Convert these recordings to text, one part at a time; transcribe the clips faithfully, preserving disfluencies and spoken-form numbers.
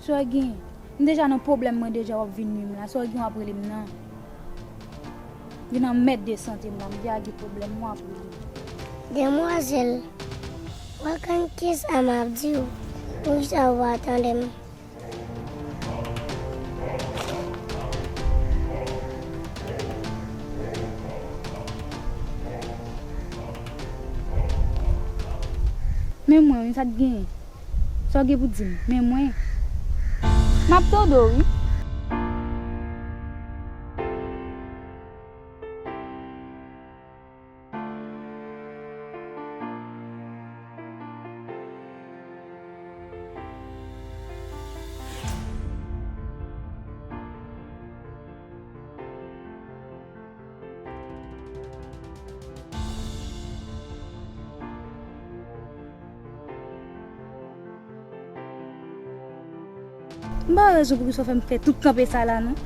Sa w gen? M deja nan pwoblèm, mwen deja w ap vin nwi m la. Sa w gen w ap rele m nan? Vin anmède sante m la, m deja gen pwoblèm, w ap rele m. Demwazèl, w ap konn kisa m ap di w? Poukisa w pa tande m? Men mwen, wi, sa t genyen? Sa w gen pou di m? Men mwen. M ap tande w, wi. M pa wè rezon poukisa w fè m fè tout kanpe sa la, non.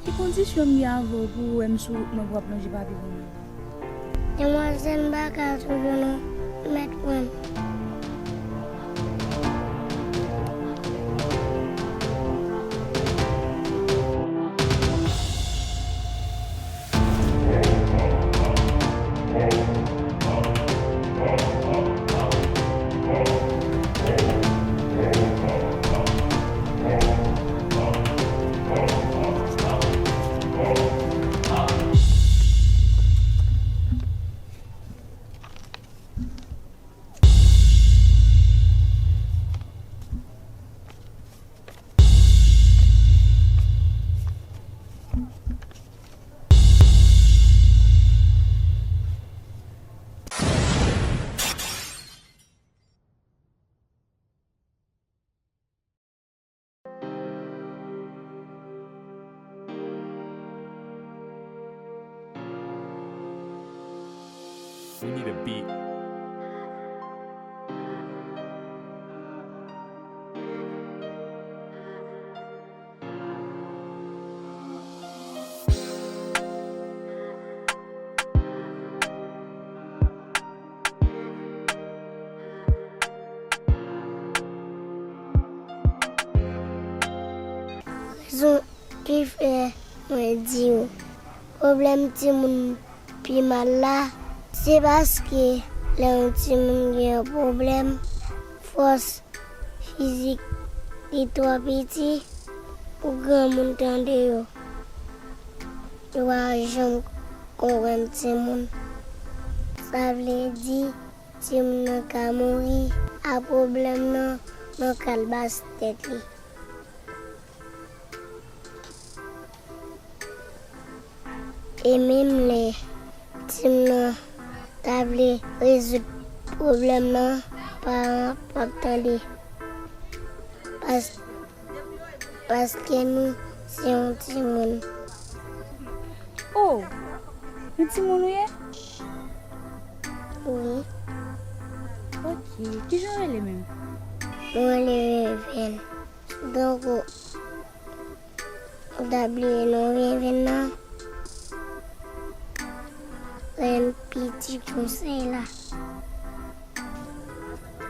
Ki kondisyon m gen avè w pou w wè m sou wout mwen pou w ap lonje papye pou mwen? Demwazèl, m pa ka twouve w non, mèt pran m. We need a beat. Rezon ki fè mwen di w pwoblèm timoun pi mal la, se paske lè yon timoun gen yon pwoblèm, fòs fizik li twò piti pou granmoun tande yo. Yo pa janm konprann timoun. Sa vle di, timoun nan ka mouri a pwoblèm nan nan kalbas tèt li. E menm lè timoun nan ta vle rezoud pwoblèm nan, paran p ap tande. Pas-, paske nou se yon timoun. Oh, yon timoun ou ye? Wi. Ok, kijan w rele menm? Mwen rele Venven. Donk, ou, ou ta bliye non Venven nan? Rèn piti konsèy la.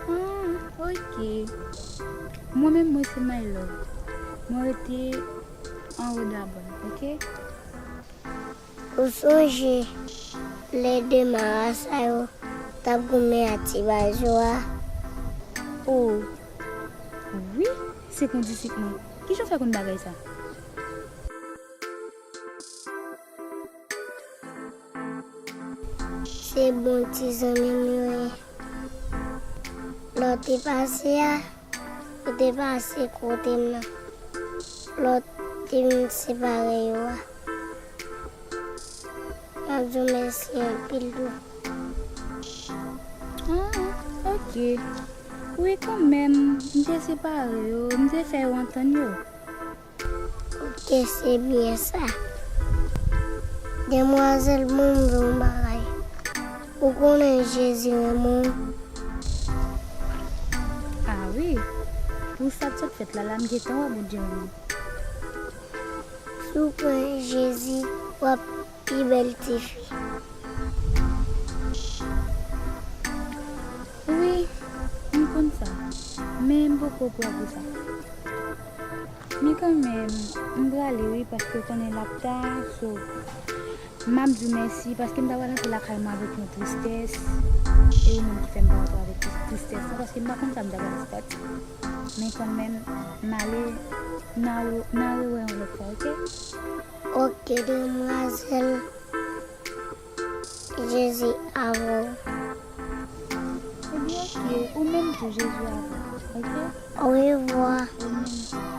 Hmm, ok. Mwen menm, mwen se My Love. Mwen rete anwo Dabòn, ok? Ou sonje lè de mara sa yo t ap goumen ak ti baz yo a? Oh, wi, se kondisip mwen. Kijan w fè konn bagay sa? Se bon ti zanmi m yo ye. Lè w te pase a, ou te pase kote m nan. Lè w te vin separe yo a. M ap di w mèsi anpil tou. Ah, ok. Wi, kanmenm, m te separe yo, m te fè yo antann yo. Ok, se byen sa. Demwazèl, bon, m di w yon bagay. Ou konnen Jezi renmen w. Ah wi, pou sa k sot fèt la, la m gentan wè Bondye renmen m. Si w kwè Jezi, w ap pi bèl tifi. Wi, m konn sa. Men m poko prè pou sa. Men kanmenm, m prale wi, paske w konnen l ap ta, so, m ap di w mèsi, paske m ta pral rantre lakay mwen avèk yon tristès, e ou menm ki fè m pa rantre avèk tris-, tristès lan, paske m pa konn sa m ta pral di Tati. Men kanmenm, m ale, n a re-, n a rewè yon lòt fwa, oke? Oke, demwazèl. Jezi avè w. Ebyen, oke. Ou menm tou, Jezi avè w. Oke? Orevwa. Ou menm.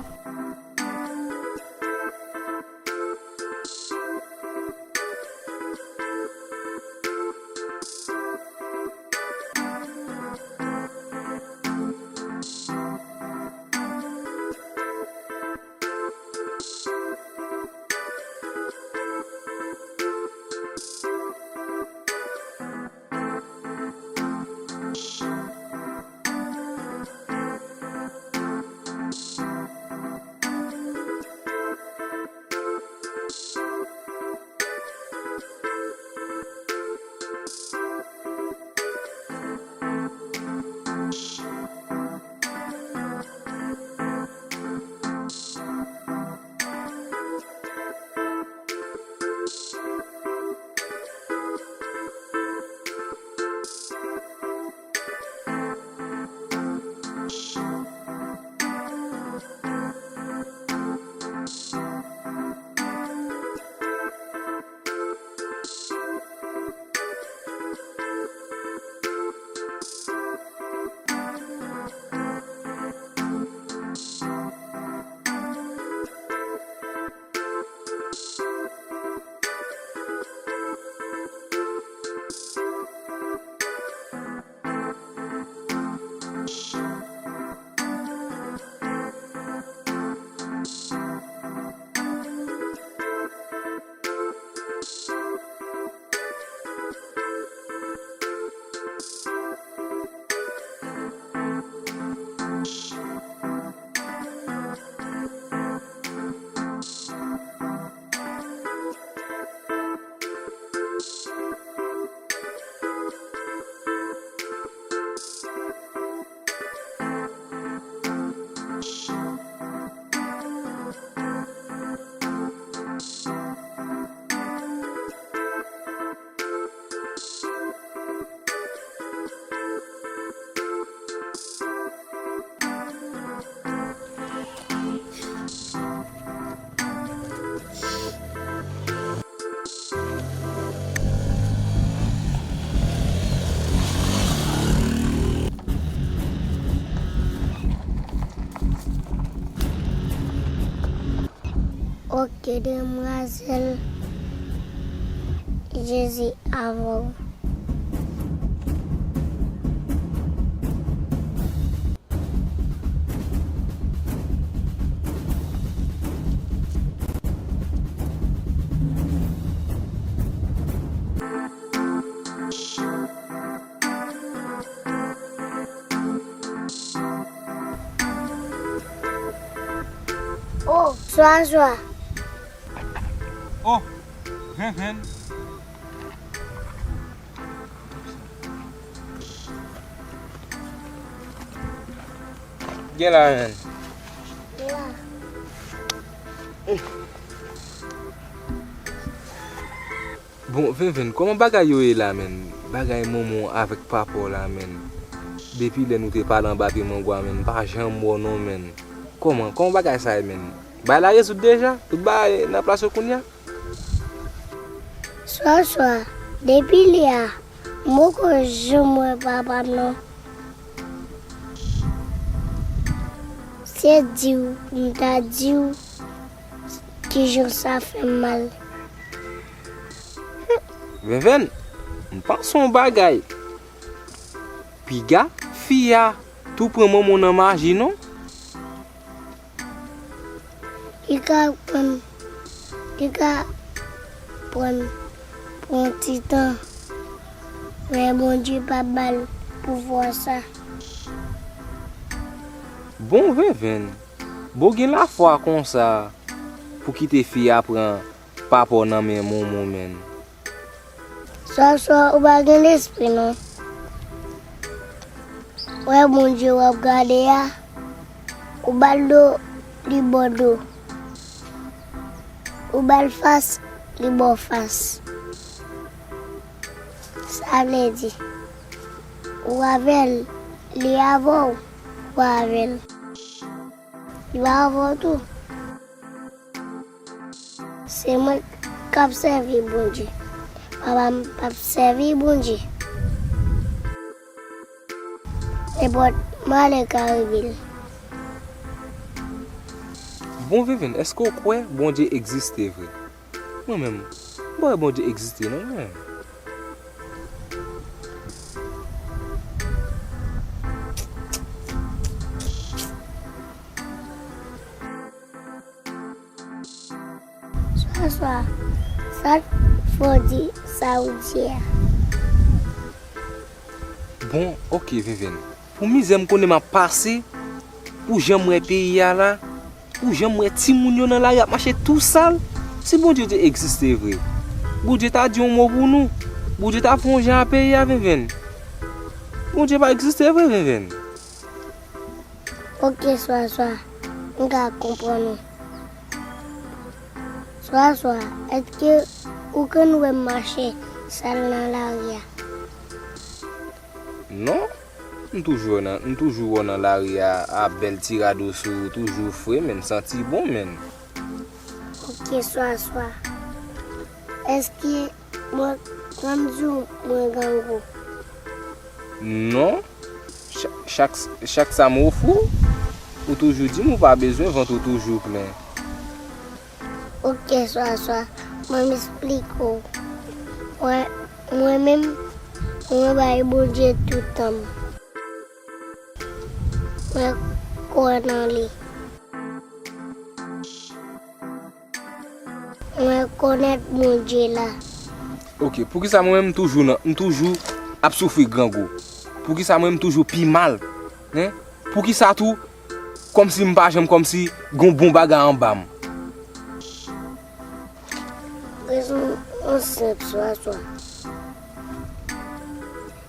Oke, demwazèl, Jezi avè w. O, Swaswa. O, Venvenn. Gen la, menn. Gen la. Bon, Venvenn, kòman bagay yo ye la, menn? Bagay manman w avèk papa w la, menn. Depi lè nou te pale anba pye mangwa, menn, m pa janm wè w non, menn. Kòman, kòman bagay sa ye, menn? Bagay la rezoud deja? Tout bagay nan plas yo kounye a? Swaswa, depi lè a, m poko janm wè papa m non. Se di w, m ta di w kijan sa fè m mal. Venvenn, m panse yon bagay. Piga fi a tou pran manman w nan maji non. Li ka pran, li ka pran pou yon ti tan, men Bondye pa ba l pouvwa sa. Bon, Venvenn, bon, gen lafwa konsa pou kite fi a pran Papa w nan men Momo, menn. Swa, swa, ou pa gen lespri, non. Wè Bondye w ap gade a, ou ba l do, li ba w do. Ou ba l fas, li ba w fas. Sa vle di, ou avè l, li avè w, ou pa avè l. Li pa avè w tou. Se mwen k ap sèvi Bondye. Papa m p ap sèvi Bondye. Nenpòt malè ka rive l. Bon, Venvenn, èske w kwè Bondye egziste vre? Mwen menm, m pa wè Bondye egziste non, mwen. Swa, swa, sa k fè w di sa ou di a? Bon, oke, Venvenn. Pou mizè m konnen m ap pase, pou jan m wè peyi a la, pou jan m wè timoun yo nan lari ap mache tou sal, si Bondye te egziste vre, Bondye ta di yon mo pou nou. Bondye ta fè yon jan a peyi a, Venvenn. Bondye pa egziste vre, Venvenn. Oke, Swaswa, m ka konprann ou. Swaswa, èske ou konn wè m mache sal nan lari a? Non, m toujou nan, m toujou wè w nan lari a, a bèl ti rad ou sou ou, toujou fre, menm santi bon, menn. Oke, Swaswa. Èske mwen, mwen di w mwen grangou? Non. Cha-, chak, chak sa m ofri w, ou toujou di m ou pa bezwen, vant ou toujou plen. Oke, Swaswa, mwen m esplike w. Mwen, mwen menm, mwen bay Bondye tout tan m. Mwen kwè nan li. Mwen konèt Bondye la. Oke, poukisa mwen menm m toujou nan, m toujou ap soufri grangou? Poukisa mwen menm m toujou pi mal? Hein? Poukisa tou, kòmsi m pa janm, kòmsi gon bon bagay anba m? Rezon an senp, Swaswa.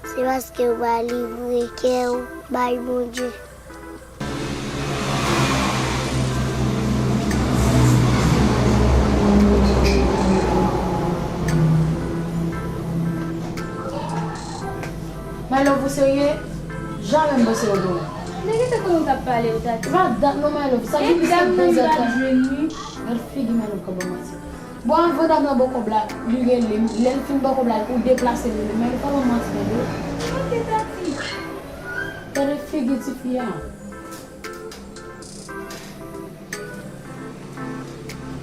Se paske w pa livre kè w bay Bondye. My love, ou serye? Jamè m panse w gen. Nèg, se konnen w t ap pale, ou ta di. Pa dat non, my love. Sa ki plis ke dam nan pa t jwenn li. Gad figi my love k ap ban manti. Bon, anvan dam nan ba w kòb la, li rele m. Lè l fin ba w kòb la, ou deplase l rele m. My love, pa ban manti, tande. Ok, tati. Gade figi tifi a.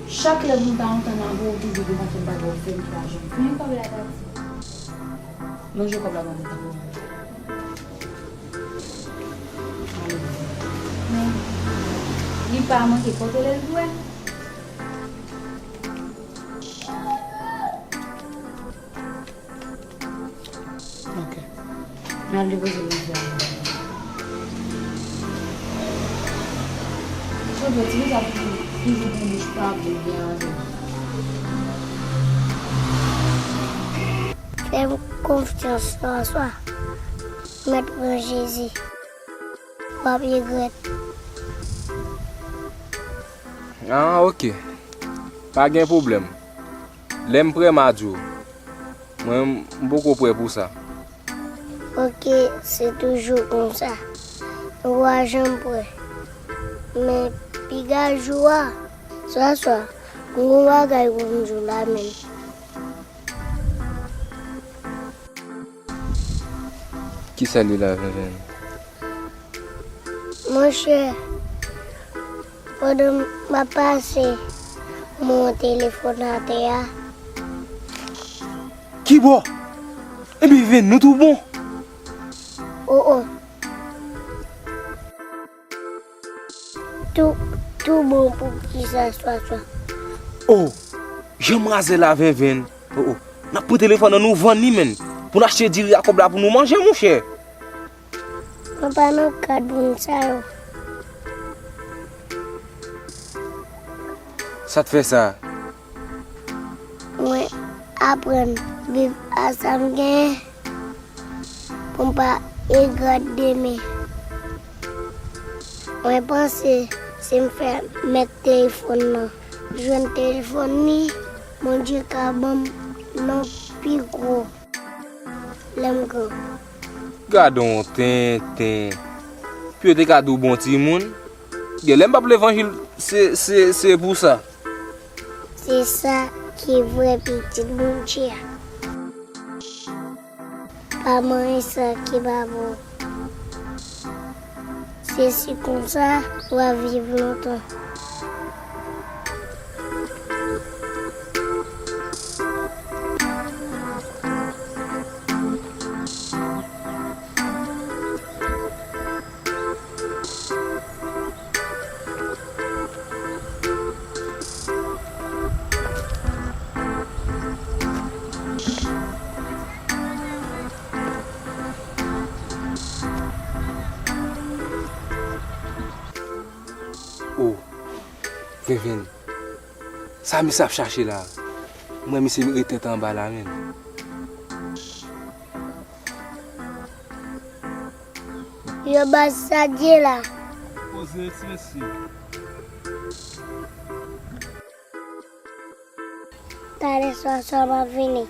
Chak lè pou m ta antann avè w, ou toujou gen yon pakèt bagay w fè m ki pa janm fè. Men kòb la, tati. Lonje kòb la ban mwen tanpri. Men, li pa manke pote lè l dwe. Ok. N al depoze l nan fè a. Chofè, ti fi sa toujou, toujou gen bouch pa vle byen avè m. Fè m konfyans, Swaswa. Mèt pran Jezi. W ap regrèt. Ah, ok. Pa gen pwoblèm. Lè m prè, m a di w. Mwen, m poko prè pou sa. Ok, se toujou konsa. Nou pa janm prè. Men piga jou a, Swaswa, m gon bagay pou m di w la menm. Kisa li la, Venvenn? Monchè, pandan m ap pase, m wè yon telefòn atè a. Kibò? Ebyen, Venn, nou tou bon? O, o. Tou, tou bon, poukisa, Swaswa? O, jan m razè la, Venvenn. O, o. N ap pran telefòn nan, nou vann li, menn. Pou n achte diri a kòb la pou nou manje, monchè. Mwen pa nan kad moun sa yo. Sa t fè sa? Mwen aprann viv a sa m genyen pou m pa egre demen. Mwen panse si m fè mèt telefòn nan jwenn telefòn li, Bondye ka ban m yon pi gwo lè m gran. Gade yon tenten. Pye te ka di w bon timoun. Genlè m p ap levanjil, se, se, se pou sa. Se sa ki vrè pitit Bondye a. Pa manyen sa ki pa bon. Se si konsa w a viv lontan. O, Venvenn, sa misye ap chache la? M wè misye ret tèt anba la, menn. Yo baz sa dye la. Poze ti mesye. Talè swa swa m ap vini.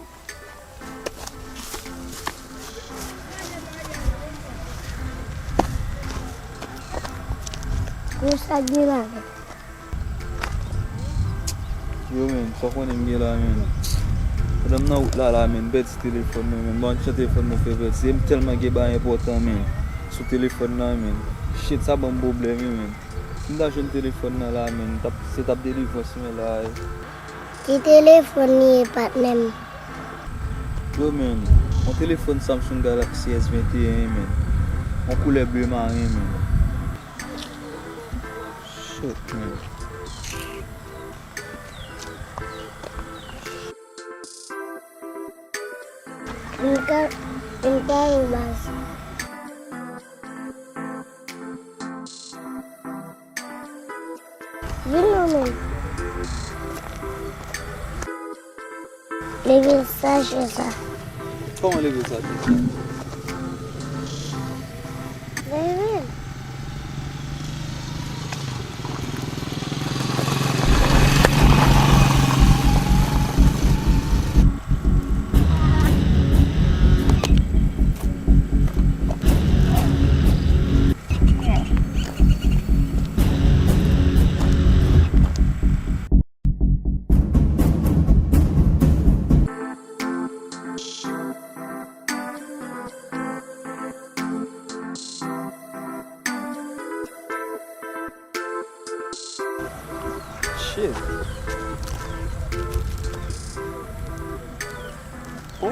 Yo sa dye la menm. Yo menn, sa w konnen m gen la menn. Pandan m nan wout la la menn, m pèdi telefòn mwen menn. Bon, kijan telefòn mwen fè pèdi? E m tèlman gen bagay enpòtan menn sou telefòn nan menn. Shit, sa ban m pwoblèm wi menn. Si m ta jwenn telefòn nan la menn, m t ap, se t ap delivrans mwen la wi. Ki telefòn li ye patnè m? Yo menn, yon telefòn Samsung Galaxy S venteyen menn. Yon koulè ble maren menn. Shit menn. M ka, m ka yon baz. Vin non menn. Leve sachè sa. Kòman leve sachè sa? Leve. Shit. Oh.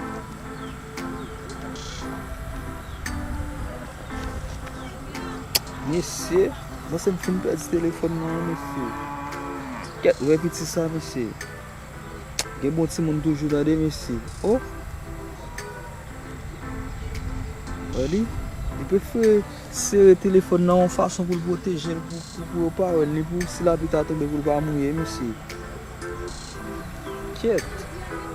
Mesye, mwen se m fin pèdi telefòn nan mesye. Kèt, wè piti sa mesye. Gen bon timoun toujou tande mesye. Oh. Wè li, li prefere sere telefòn nan yon fason pou l pwoteje l pou, pou, pou yo pa wè l, ni pou si lapli ta tonbe pou l pa mouye mesye. Kyèt.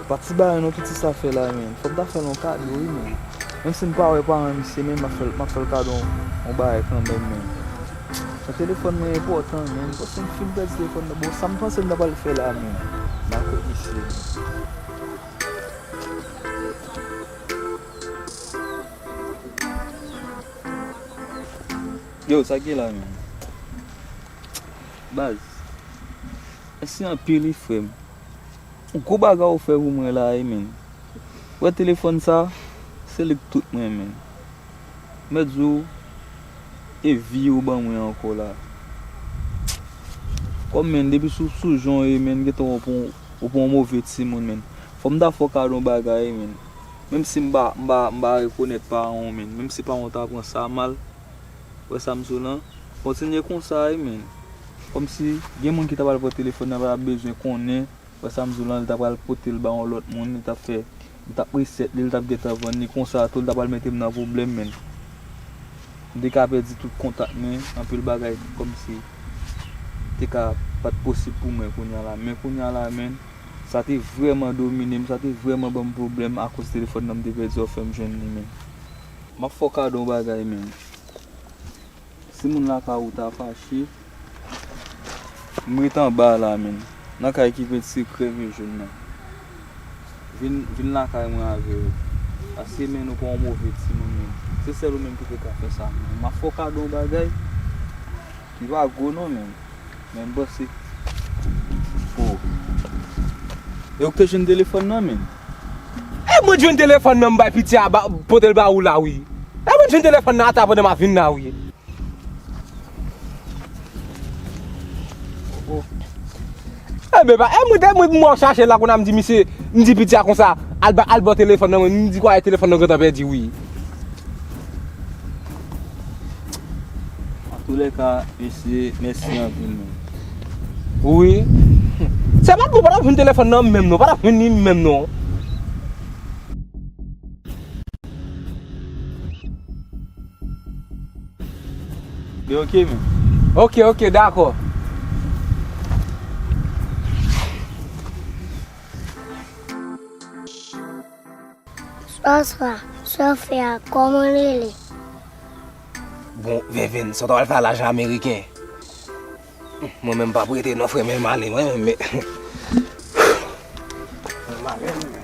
Pa ti bagay non piti sa fè la menn. Fò m ta fè l yon kado wi menn. Menm si m pa wè paran misye menn, m ap fè l, m ap fè l kado yon, yon bagay kanmenm menn. Sa telefòn mwen enpòtan menn. Bon, si m fin pèdi telefòn nan, bon, sa m panse m ta pral fè la menn. M a kot misye menn. Yo, sa k gen la menn? Baz, mèsi anpil wi frè m. Gwo bagay ou fè pou mwen la wi menn. Wè telefòn sa, se li k tout mwen menn. Mèt di w, e vi ou ban mwen ankò la. Kòm menn, depi sou, sou jan w ye menn, gentan w pran, w pran yon move timoun menn. Fò m ta fè w kado yon bagay wi menn. Menm si m pa, m pa, m pa rekonèt paran w menn. Menm si paran w ta pran sa mal, wè sa m di w lan, kontinye konsa wi menn. Kòmsi gen moun ki ta pral pran telefòn nan pa t ap bezwen konnen, wè sa m di w lan, li ta pral pote l ba yon lòt moun, li t ap fè, li t ap resèt li, li t ap gentan vann li konsa tou, li ta pral mete m nan pwoblèm menn. M te ka pèdi tout kontak mwen, anpil bagay kòmsi te ka pa t posib pou mwen kounye a la. Men kounye a la menn, Sa te vrèman domine m, sa te vrèman ban m pwoblèm akoz telefòn nan m te pèdi a fè m jwenn li, men. M ap fè w kado yon bagay, men. Si moun lakay ou ta fache, m ret anba a la, men. Nan kay ki pent sekrè vye jòn nan. Vin, vin lakay mwen avè yo. Paske, men, nou pa yon move timoun, men. Se sèl ou menm ki te ka fè sa, men. M ap fè w kado yon bagay ki pa gwo non, men. Men m panse. Oh. E ou k te jwenn telefòn nan, men? E mwen jwenn telefòn nan, m bay piti a, ba, pote l ba ou la, wi. E mwen jwenn telefòn nan, ata pandan m ap vin la, wi. Oh, oh. E men, ba, e mwen, e mwen, mwen chache la, kounye a m di misye, m di piti a konsa, al ba, al ba telefòn nan, mwen, m di kwa telefòn nan gentan pèdi, wi. Antoulèka, mesye, mèsi anpil, men. Wi. Se pa t bon, pa t ap jwenn telefòn nan menm, non. Pa t ap jwenn li menm, non. Li oke, men. Oke, oke, dakò. Swa, swa, sa w fè a, kòman w rele? Bon, Venven, sa w ta pral fè a lajan ameriken? Mwen menm m p ap rete non, frè, men m ale, mwen menm, men. Men m ale, mwen menm.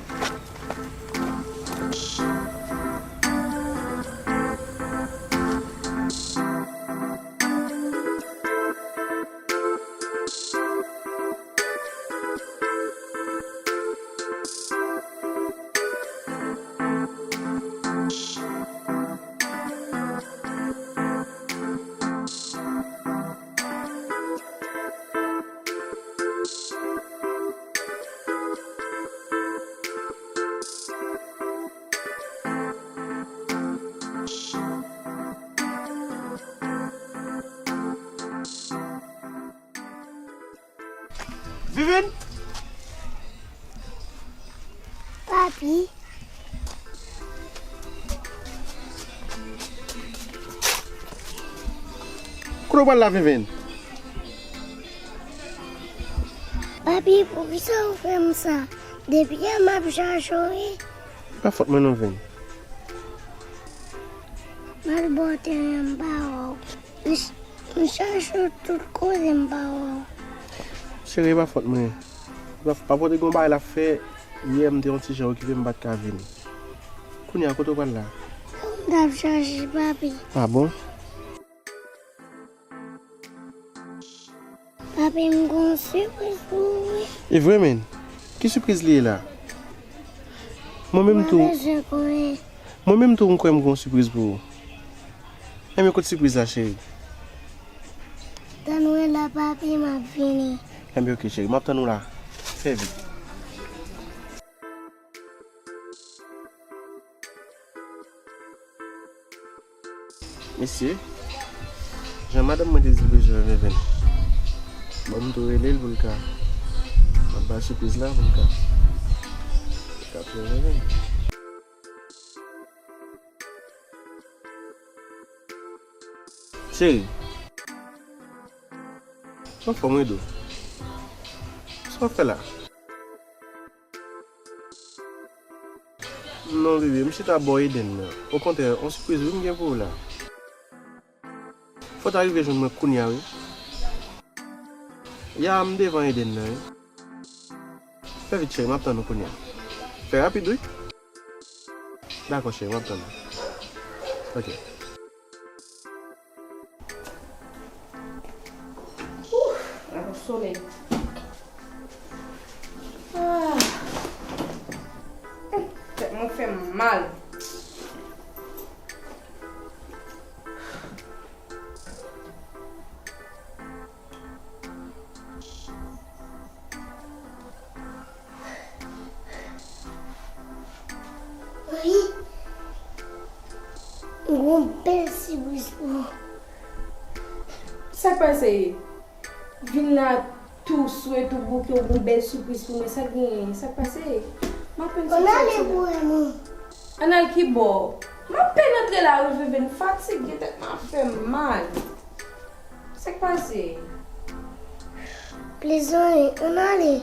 Vivin! Papi. Kote w pral la, Vivin? Papi, poukisa w fè m sa? Depi yè m ap chache w, wi. E pa fòt mwen non, Vivin. M al bò teren, m pa wè w. M ch-, m chache w tout kote, m pa wè w. Cheri, e pa fòt mwen. Pa, papa w te gen yon bagay l ap fè. Yè, m te yon ti jan okipe, m pa t ka vin. Kounye a, kote w pral la? M t ap chache papi. A bon? Papi, m gen yon sipriz pou ou, wi. E vre, men? Ki sipriz li ye la? Mwen menm tou. Mwen bezwen konnen. Mwen menm tou, m kwè m gen yon sipriz pou ou. Enben, kote sipriz la, cheri? Tann mwen la, papi, m ap vini. Enben, oke, cheri, m ap tann ou la. Fè vit. Mesye, jan madanm mwen te di l bezwen Venven, bon, m tou rele l pou l ka, m ap ba l sipriz la pou l ka, pou l ka pran Venven. Cheri. Anfòm wi, Dou. Sa w ap fè la? Non, bebe, m chita bò Eden nan. Okontrè, yon sipriz wi m gen pou ou la. Fò w ta rive jwenn mwen kounye a, wi. Ya, m devan Eden nan, wi. Fè vit, cheri, m ap tann ou kounye a. Fè rapid, wi. Dakò, cheri, m ap tann ou. Ok. Ouf, la ap sone. Ah. Tèt mwen fè m mal. Wi. M gon bèl sipriz pou ou. Sa k pase? Vin la tou swe, tou bouke, ou gon bèl sipriz pou mwen. Sa k genyen? Sa k pase? M apèn soti. Ann ale pou mwen. Ann al ki bò? M apèn antre la, wi, Veve, m fatige, tèt mwen ap fè m mal. Sa k pase? Plezan, ann ale.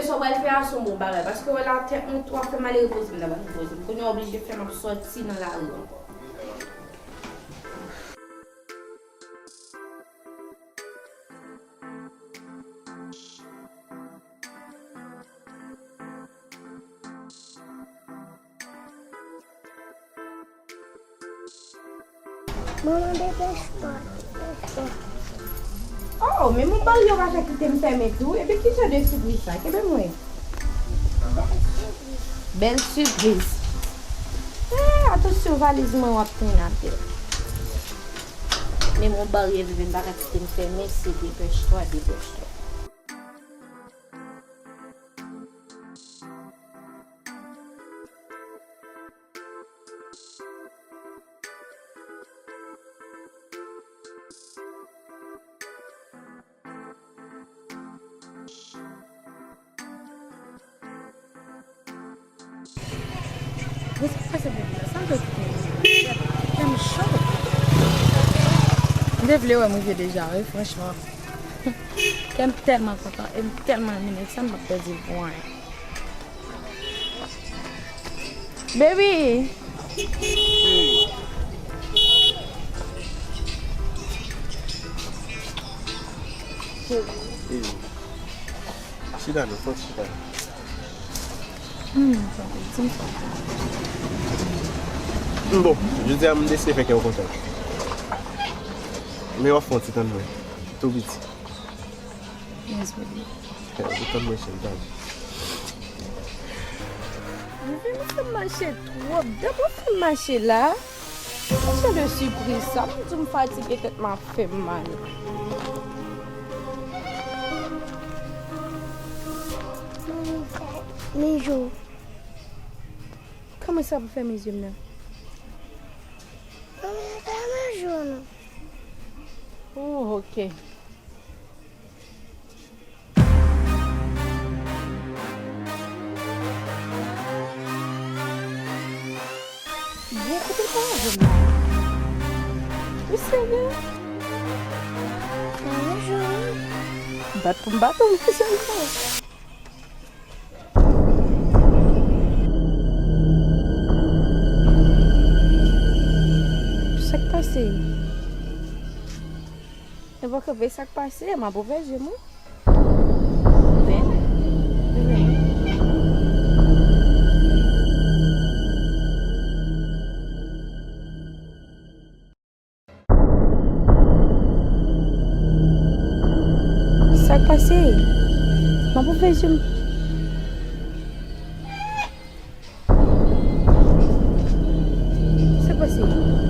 Sa w pral fè a se yon bon bagay, paske w wè la tèt mwen tou ap fè m ale repoze m nan, m repoze m. Kounye a oblije fè m ap sòti nan lari ankò. Manman, depèch twa, depèch twa. Oh, men mon mari yo pa fè kite m fèmen tou. Epi ki jan de sipriz sa? Kenbe m wi. Bèl sipriz. Eh, atansyon valiz mwen w ap tounen atè. Men mon mari yo pa ka kite m fèmen, se depèch twa, depèch twa. Mwen sa fè se bebe la, sa m fè pou tèm cho. M te vle wè m rive deja, wi, franchman. Kè m tèlman kontan e m tèlman renmen sa, m p ap pèdi l pou anyen. Baby! Chita non, fò chita. Hmm, sa fè ti. Bon, jodi a m deside fè kè w kontan. Men w ap fè yon ti tann mwen. Tou piti. Yes, baby. Kè w tann mwen, cheri, tann. Baby, nou fè m mache twòp. Depi w fè m mache la. Ki jan de sipriz sa? M di w m fatige, tèt mwen ap fè m mal. Men je w. Kòman sa pou fè men je m nan? Mwen pa men je w non. Oh, ok. Bon, kote l pa avè m la? Ou serye? Mwen je w. Bat pou m bat ou, men sèlman. Sa k pase? E bò kanpe, sa k pase? M ap ouvè je m, wi. Vin. Vin. Sa k pase? M ap ouvè je m. Sa k pase?